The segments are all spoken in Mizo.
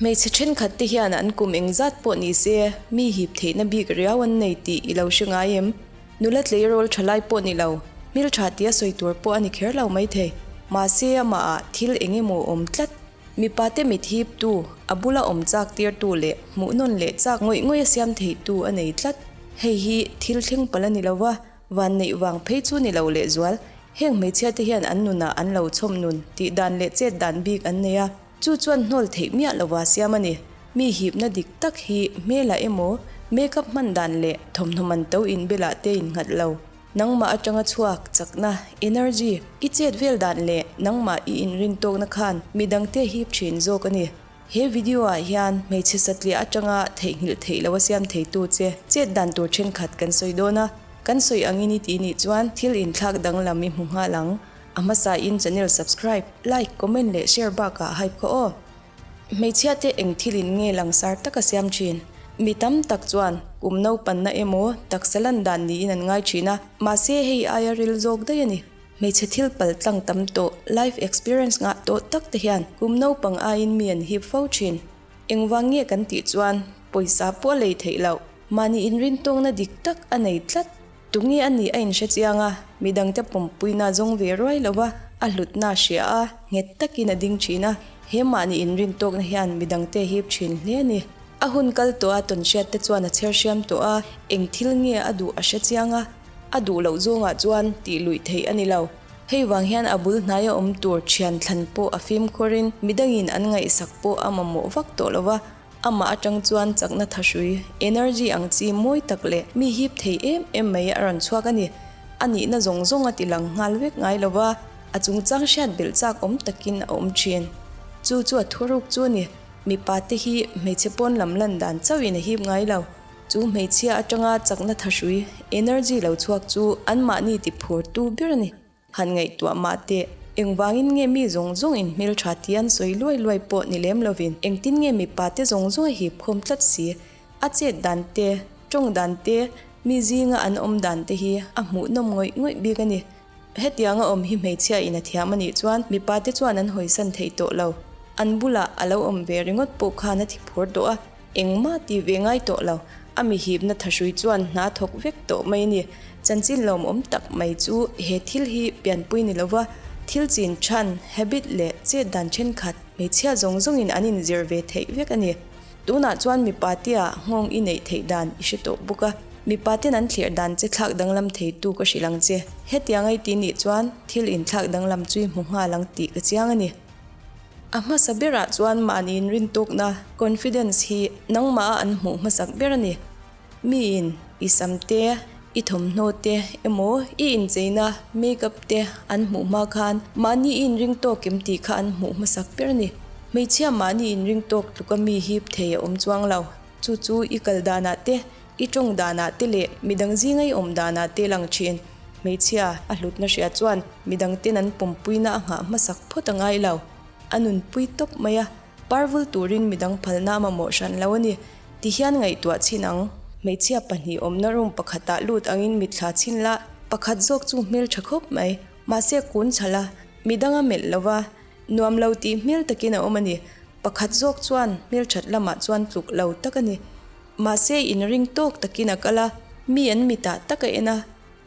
Hmeichhe thenkhat te hian an kum engzat pawh ni se mi hip theihna bik riau an nei tih i lo hre ngai em? Nula tleirawl tha lai pawh ni lo, hmeltha tia sawi tur pawh a ni kher lo maithei. Mahse amah ah thil eng emaw awm tlat. Mipa te mit hip tu, a bula awm chak tir tu leh hmuh nawn leh chak ngawih ngawih a siam theih tu a nei tlat. Hei hi thil thleng palh a ni lo va, van neih vang phei chu ni lo lehzual. Heng hmeichhia te hian an nunah an lo chhawm nun tih dan leh chet dan bik an nei a. Chu chuan hnawl theih miah lova siam a ni. Mi hipna dik tak hi hmelah emaw, makeup hman dan leh thawmhnaw man to inbelah te innghat lo. Nangmah atanga chhuak chakna, energy, i chet vel dan leh nangmah i inrintawkna khan midangte hip thin zawk a ni. He video ah hian hmeichhe satliah atanga theihnghilh theih loa siam theitu che chet dan tur thenkhat kan sawi dawn a. Kan sawi angin i tih nih chuan thil inthlak danglam i hmu nghal ang. A hmasa in channel subscribe, like, comment leh share bakah hype khaw aw. Hmeichhia te eng thil in nge langsar taka siam thin? Mi tam tak chuan kum naupanna emaw taksa lan dan niin an ngai thin a, mahse hei aia ril zawk daih a ni. Hmeichhe thil pal tlang tam tawh, life experience ngah tawh tak te hian kum naupang aiin mi an hip fo thin. Engvang nge kan tih chuan pawisa pawh a lei theih loh, mahni inrintawngna dik tak a nei tlat. Tunge a nih a inhre chiang a, midangte pawmpuina zawng ve ruai lo va, a hlutna a hria a, nghet takin a ding thin a, he mahni inrin tawkna hian midangte a hip thin hle a ni. A hun kal tawh a tawnhriat te chuan a chher hriam tawh a, eng thil nge a duh a hre chiang a, a duh loh zawngah chuan tih luih theih a ni lo. Hei vang hian a bul hnaia awm tur thian thlan pawh a fimkhawrin midangin an ngaihsak pawh a mamawh vak tawh lo va, Amah atang chuan chakna thahrui, energy ang chi mawi tak leh mi hip thei em em mai a rawn chhuak a ni. A nihna zawng zawng a ti lang nghal vek ngai lo va, a chungchang hriat belh chak awm takin a awm thin. Chu chu a thuruk chu a ni. Mipa te hi hmeichhe pawn lam lan dan chauhin a hip ngai lo. Chu hmeichhia atanga chakna thahrui, energy lo chhuak chu anmahni ti phurtu ber a ni. Han ngaihtuah mah teh, engvangin nge mi zawng zawng in hmeltha ti an sawi luai luai pawh ni lem lovin engtin nge mipa te zawng zawng a hip khawm tlat si? A chet dan te, tawng dan te, mi zinga an awm dan te hi a hmuhnawm ngawih ngawih bik a ni. Hetianga awm hi hmeichhia in a thiam a nih chuan mipa te chuan an hawisan thei tawh lo. An bulah a lo awm ve ringawt pawh khan a thi phur tawh a, engmah ti ve ngai tawh lo. A mi hipna thahrui chuan hna thawk vek tawh mai a ni. Chanchin lawmawm tak mai chu he thil hi pianpui ni lova thil chin than, habit, leh chet dan thenkhat hmeichhia zawng zawngin an inzir ve theih vek a ni. Tunah chuan mipa tia nghawng i neih theih dan i hre tawh bawk a, mipa ten an thlir dan che thlak danglam theitu ka hrilh ang che. Hetiang ai ti nih chuan thil inthlak danglam chu i hmu nghal ang tih ka chiang a ni. A hmasa berah chuan mahni inrintawkna, confidence, hi nangmah a an hmuh hmasak ber a ni. Miin i sam te, i thawmhnaw te emaw i incheina, makeup, te an hmuh hma khan mahni i inringtawk em tih kha an hmuh hmasak ber a ni. Hmeichhia mahni inringtawk tluka mi hip thei a awm chuang lo. Chu chu i kal danah te, i tawng danah te leh midang zinga i awm danah te lang thin. Hmeichhia a hlutna hria chuan midang ten an pawmpuina a nghah hmasak phawt a ngai lo. A nunpui tawp mai a. Parvul turin midang phalna a mamawh hran lo a ni. Ti hian ngaihtuah chhin ang. Hmeichhia pahnih awmna room pakhatah lut angin mitthla chhin la, pakhat zawk chu hmel tha khawp mai. Mahse kun chhalh a, midang a melh lo va, nuam lo tih hmel takin a awm a ni. Pakhat zawk chuan hmel that lamah chuan tluk lo tak a ni. Mahse inring tawk takin a kal a, mi an mitah tak a en a,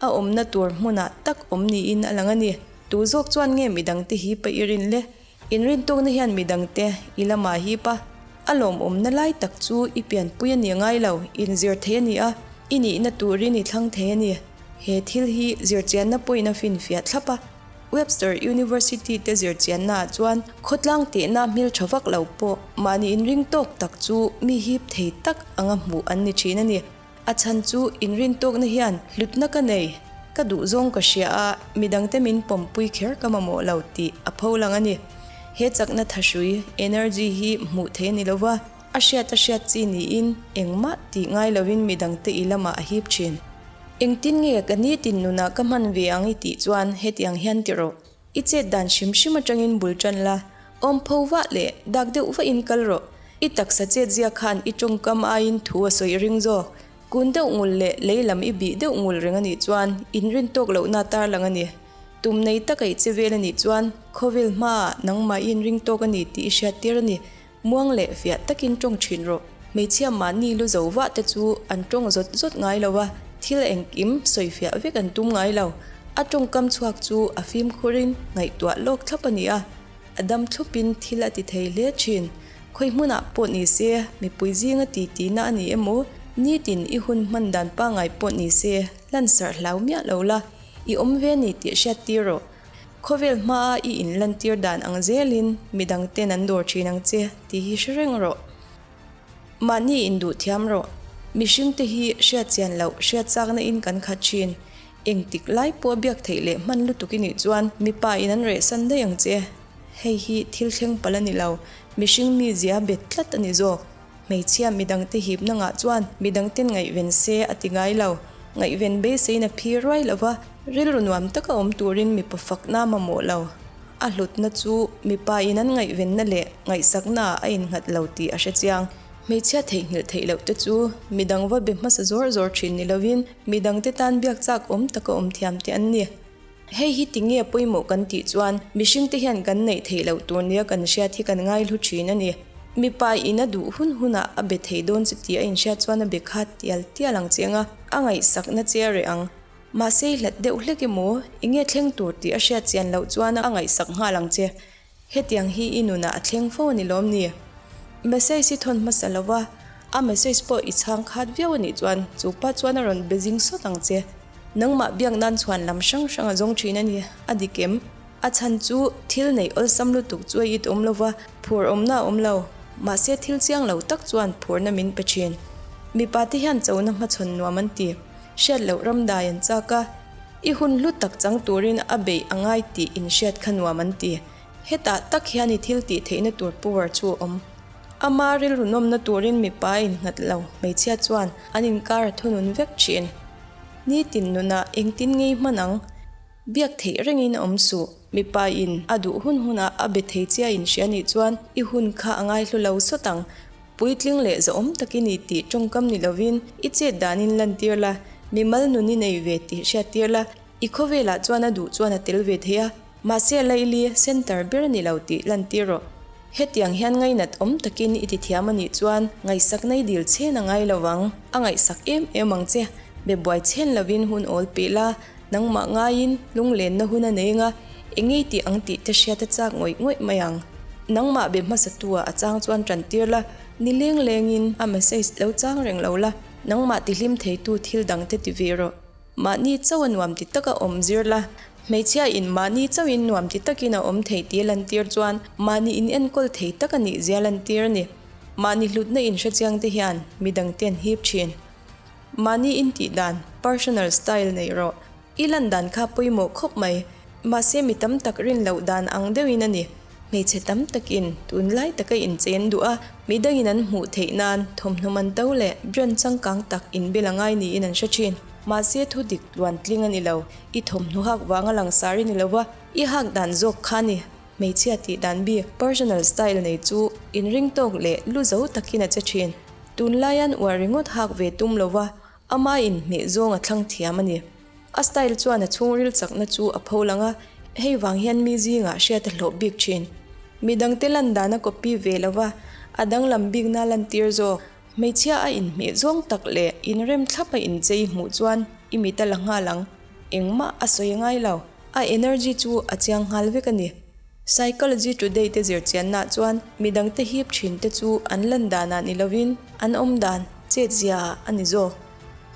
a awmna tur hmunah tak awm niin a lang a ni. Tu zawk chuan nge midangte hi pa i rin le? Inrintawkna hian midangte i lamah hip a, a lawmawmna lai tak chu i pianpui a ni ngai lo, inzir thei a ni a, i nihna turin i thlang thei a ni. He thil hi zirchianna pawhin a finfiah thlap a, Webster University te zirchiannaah chuan khawtlang tehna hmeltha vak lo pawh mahni inringtawk tak chu mi hip thei tak anga hmuh an ni thin a ni. A chhan chu inrintawkna hian hlutna ka nei, ka duhzawng ka hria a, midangte min pawmpui kher ka mamawh lo tih a pho lang a ni. He chakna thahrui, energy, hi hmuh theih a ni lova, a hriat a hriat chi niin engmah tih ngai lovin midangte i lamah a hip thin. Engtin nge ka nitin nunah ka hman ve ang i tih chuan hetiang hian ti rawh. I chet dan hrim hrim atangin bul tan la, awm pho vah leh dak deuh vahin kal rawh. I taksa chet zia khan i tawngkam aiin thu a sawi ring zawk. Kun deuh ngul leh lei lam i bih deuh ngul reng a nih chuan inrin tawk lohna tarlang a ni. Tum nei taka i che vel a nih chuan khawvel hmaah nangmah i inring tawk a ni tih i hriat tir a ni. Muang leh fiah takin tawng thin rawh. Hmeichhia mahni lu zo vah te chu an tawng zawt zawt ngai lo a, thil engkim sawi fiah vek an tum ngai lo. A tawngkam chhuak chu a fimkhurin ngaihtuah lawk thlap a ni a, a dam thlupin thil a ti thei hle thin. Khawi hmunah pawh ni se, mipui zinga titi na a ni emaw, nitin i hun hman dan pangngai pawh ni se, lansarh hlau miah lo la, i awm ve ni tih hriat tir rawh. Khawvel hmaa i inlantir dan ang zelin midang ten an dawr thin ang che tih hi hre reng rawh. Mahni induh thiam rawh. Mihring te hi hriat chian loh hriat chakna in kan khat thin. Engtik lai pawh biak theih leh hman lutuk i nih chuan mipa in an rehsan daih ang che. Hei hi thil thleng palh a ni lo, mihring mizia bet tlat a ni zawk. Hmeichhia midangte hipna ngah chuan midangten ngaihven se a ti ngai lo. Ngaihven beisein a phi ruai lo va, rilru nuam taka awm turin mipa fakna mamawh lo. A hlutna chu mipa in an ngaihvenna leh ngaihsaknaah a innghat lo tih a hre chiang. Hmeichhia theihnghilh theih loh te chu midang va be hmasa zawr zawr thin ni lovin midangte tan biak chak awm taka awm thiam te an ni. Hei hi tinge pawimawh kan tih chuan mihringte hian kan neih theih loh tur nia kan hriat hi kan ngaihlu thin a ni. Mipa in a duh hun hunah a be thei dawn che tih a inhriat chuan a be khat tial tial ang che anga a ngaihsakna che a reh ang. Mahse i hlat deuh hlek emaw enge thleng tur tih a hriat chian loh chuan a ngaihsak nghal ang che. Hetiang hi i nunah a thleng fo a ni lawm ni? Message i thawn hmasa lo va, a message pawh i chhang khat viau a nih chuan chu pa chuan a rawn be zing sawt ang che. Nangmah biak nan chhuan lam hrang hrang a zawng thin a ni, a dik em? A chhan chu thil neih awlsam lutuk chu a it awm lo va, phur awmna a awm lo. Mahse thil chiang lo tak chuan phurna min pe thin. Mipa te hian chona hmachhawn nuam an ti. Hriat loh ram dai an chak a. I hun hlu tak chang turin a beih a ngai tih inhriat kha nuam an ti. Hetah tak hian i thil tih theihna tur power chu a awm. Ama rilru nawmna turin mipa a innghat lo, hmeichhia chuan an inkar a thunun vek thin. Nitin nunah engtin ngei hman ang? Biak theih rengin a awm suh. Mipa in a duh hun hunah a be thei chia inhria nih chuan i hun kha a ngaihlu lo sawt ang. Puitling leh zahawm tak i ni tih tawngkam ni lovin i chet danin lantir la, mimal nun i nei ve tih hriattir la, i khawvelah chuan a duh chuan a tel ve thei a, mahse laili center ber a ni lo tih lantir rawh. Hetiang hian ngainat awm takin i ti thiam a nih chuan ngaihsakna i dil chhen a ngai lo vang, a ngaihsak em em ang che. Be buai chhen lovin hun awl peh la, nangmah ngaiin lunglenna hun a nei anga eng ngei tih ang tih te hriat a chak ngawih ngawih mai ang. Nangmah be hmasa tu ah a chang chuan tan tir la, ni leng lengin a message lo chang reng lo la, nangmah ti hlim thei tu thil dang te ti ve rawh. Mahni chauh a nuam ti taka awm zir la, hmeichhia in mahni chauh in nuam ti takin a awm thei tih a lantir chuan mahni in enkawl thei tak a nih zia lantir a ni. Mahni hlutna in hrechiang te hian midang te an hip thin. Mahni in tih dan, personal style neih rawh. I lan dan kha pawimawh khawp mai. Mahse mi tam tak rin loh dan ang deuhin a ni. Hmeichhe tam takin tunlai taka inchen duh a, mi dangin an hmuh theih nan thawmhnaw man to leh brand changkang tak inbel a ngai niin an hre thin. Mahse thu dik tluantling a ni lo. I thawmhnaw hak vanga langsar i ni lo va, i hak dan zawk kha a ni. Hmeichhia tih dan bik, personal style nei chu inring tawk leh lu zo takin a che thin. Tunlai an uar ringawt hak ve tum lo va, Ama inhmeh zawng a thlang thiam a ni. A style chuan a chhungril chakna chu a pho lang a, hei vang hian mi zingah hriat a hlawh bik thin. Midangte lan dan a copy ve lo va, a danglam bikna a lantir zawk. Hmeichhia a inhmeh zawng tak leh inrem thlap a inchei hmuh chuan i mit a la nghal ang. Engmah a sawi ngai lo. A energy chu a chiang nghal vek a ni. Psychology Today te zirchiannaah chuan midangte hip thin te chu an lan danah ni lovin an awm dan chet zia a ni zawk.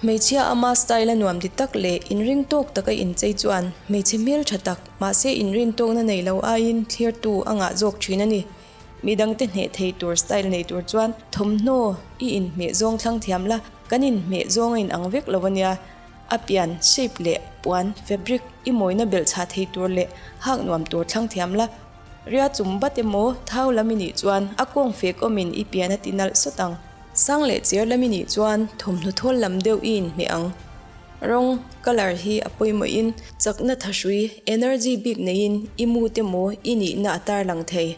Hmeichhia ama style a nuam ti tak leh inring tawk taka inchei chuan hmeichhe hmel tha tak mahse inrin tawkna nei lo aiin thlirtu a ngah zawk thin a ni. Midangte hneh thei tur style nei tur chuan thawmhnaw i inhmeh zawng thlang thiam la, kan inhmeh zawng a inang vek lo a nia. A pian, shape, leh puan, fabric, i mawina belh chhah thei tur leh hak nuam tur thlang thiam la. Ria chum bat emaw thau lam i nih chuan a kawng fek awmin i pian a ti nalh sawt ang. Sang leh cher lam i nih chuan thawmhnaw thawl lam deuh i inhmeh ang. Rawng, colour, hi a pawimawhin chakna thahrui, energy, bik neiin i mood emaw i nihna a tarlang thei.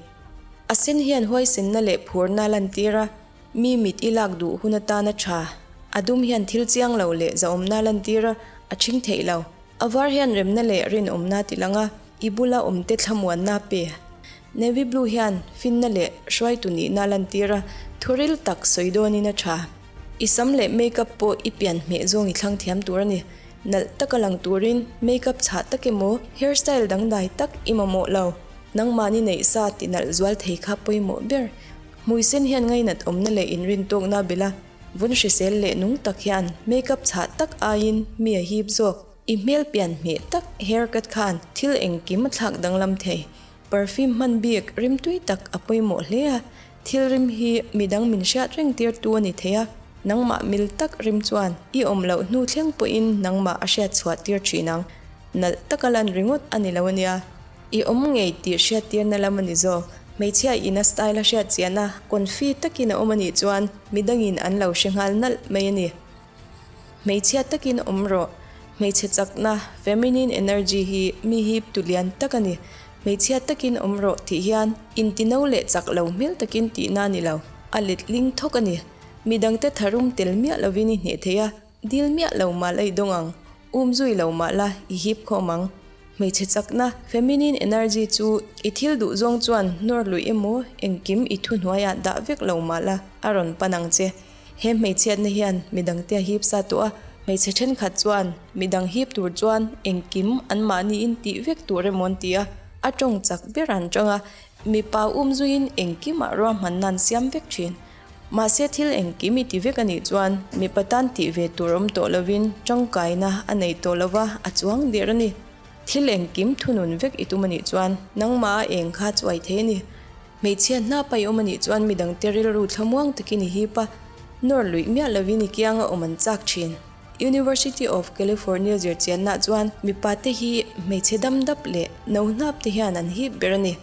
A sen hian huaisenna leh phurna a lantir a. Mi mit i lak duh hun atana tha, a dum hian thil chiang lo leh zahawmna lantir a, a ṭhing theih lo. A var hian remna leh rinawmna ti lang a, i bula awmte thlamuanna pe. Navy blue hian finna leh hruaitu nihna a lantir a, thuril tak sawi dawnin a tha. I sam leh makeup pawh i pian hmeh zawng i thlang thiam tur a ni. Nalh taka lang turin makeup chhah tak emaw hairstyle dangdai tak i mamawh lo. Nangmahni neih sa ti nalh zual thei kha pawimawh ber. Hmui sen hian ngainat awmna leh inrintawkna a belh a, vun hrisel leh nung tak hian makeup chhah tak aiin mi a hip zawk. I hmel pian hmeh tak haircut khan thil engkim a thlak danglam thei. Perfume hman bik rimtui tak a pawimawh hle a, thil rim hi midang min hriat reng tirtu a ni thei a, nangmah mil tak rim chuan i awm loh hnu thleng pawhin nangmah a hriat chhuah tir thin ang. Nalh taka lan ringawt a ni lo a nia. I awm ngei tih hriat tirna lam a ni zawk. Hmeichhia in a style a hriat chian a, confi takin a awm a nih chuan midangin an lo hre nghal nalh mai a ni. Hmeichhia takin awm rawh. Hmeichhe chakna, feminine energy, hi mi hip tu lian tak a ni. Hmeichhia takin awm rawh tih hian intino leh chak lo hmel takin tihna a ni lo. A letling thawk a ni. Midangte tharum tel miah lovin i hneh thei a, dil miah lo mah la i dawng ang. Um zui lo mah la i hip khawm ang. Hmeichhe chakna, feminine energy, chu i thil duh zawng chuan nawr luih emaw engkim i thuhnuaiah dah vek lo mah la a rawn pan ang che. He hmeichhiatna hian midangte a hip sa tawh a, hmeichhe thenkhat chuan midang hip tur chuan engkim anmahniin tih vek tur emaw an ti a, a tawng chak ber an tang a, mipa um zuiin engkimah ruahmanna an siam vek thin. Mahse thil engkim i ti vek a nih chuan mipa tan tih ve tur awm tawh lovin tangkaina a nei tawh lova a chuang der a ni. Thil engkim thunun vek i tum a nih chuan nangmah a eng kha chuai thei a ni. Hmeichhia hnap a i awm a nih chuan midangte rilru thlamuang takin i hip a, nawr luih miah lovin i kianga awm an chak thin. University of California zirchianna chuan mipate hi hmeichhe dam dap leh no hnap te hian an hip ber a ni.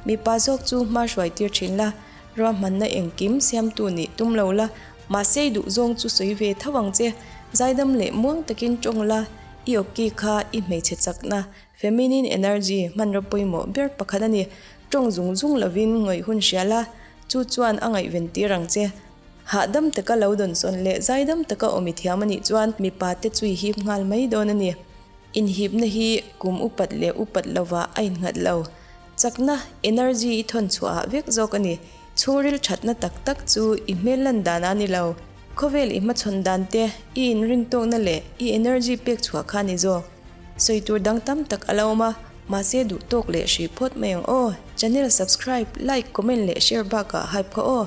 Mipa zawk chu hma hruai tir thin la, ruahmanna engkim siamtu nih tum lo la, mahse i duh zawng chu sawi ve tho ang che. Zaidam leh muang takin tawng la, i awki kha i hmeichhe chakna, feminine energy, hmanraw pawimawh ber pakhat a ni. Tawng zung zung lovin ngawih hun hria la, chu chuan a ngaihven tir ang che. Hahdam taka lo dawnsawn leh zaidam taka awm i thiam a nih chuan mipa te chu i hip nghal mai dawn a ni. Inhipna hi kum upat leh upat lovah a innghat lo. Chakna, energy, i thawn chhuah ah vek zawk a ni. Chhungril thatna tak tak chu i hmel lan dan a ni lo. Khawvel i hmachhawn dan te, i inrintawkna leh i energy pek chhuah kha a ni zawk. Sawi tur dang tam tak a la awm a, mahse duh tawk leh hrih phawt mai ang aw. Channel subscribe, like, comment leh share bakah hype kha aw.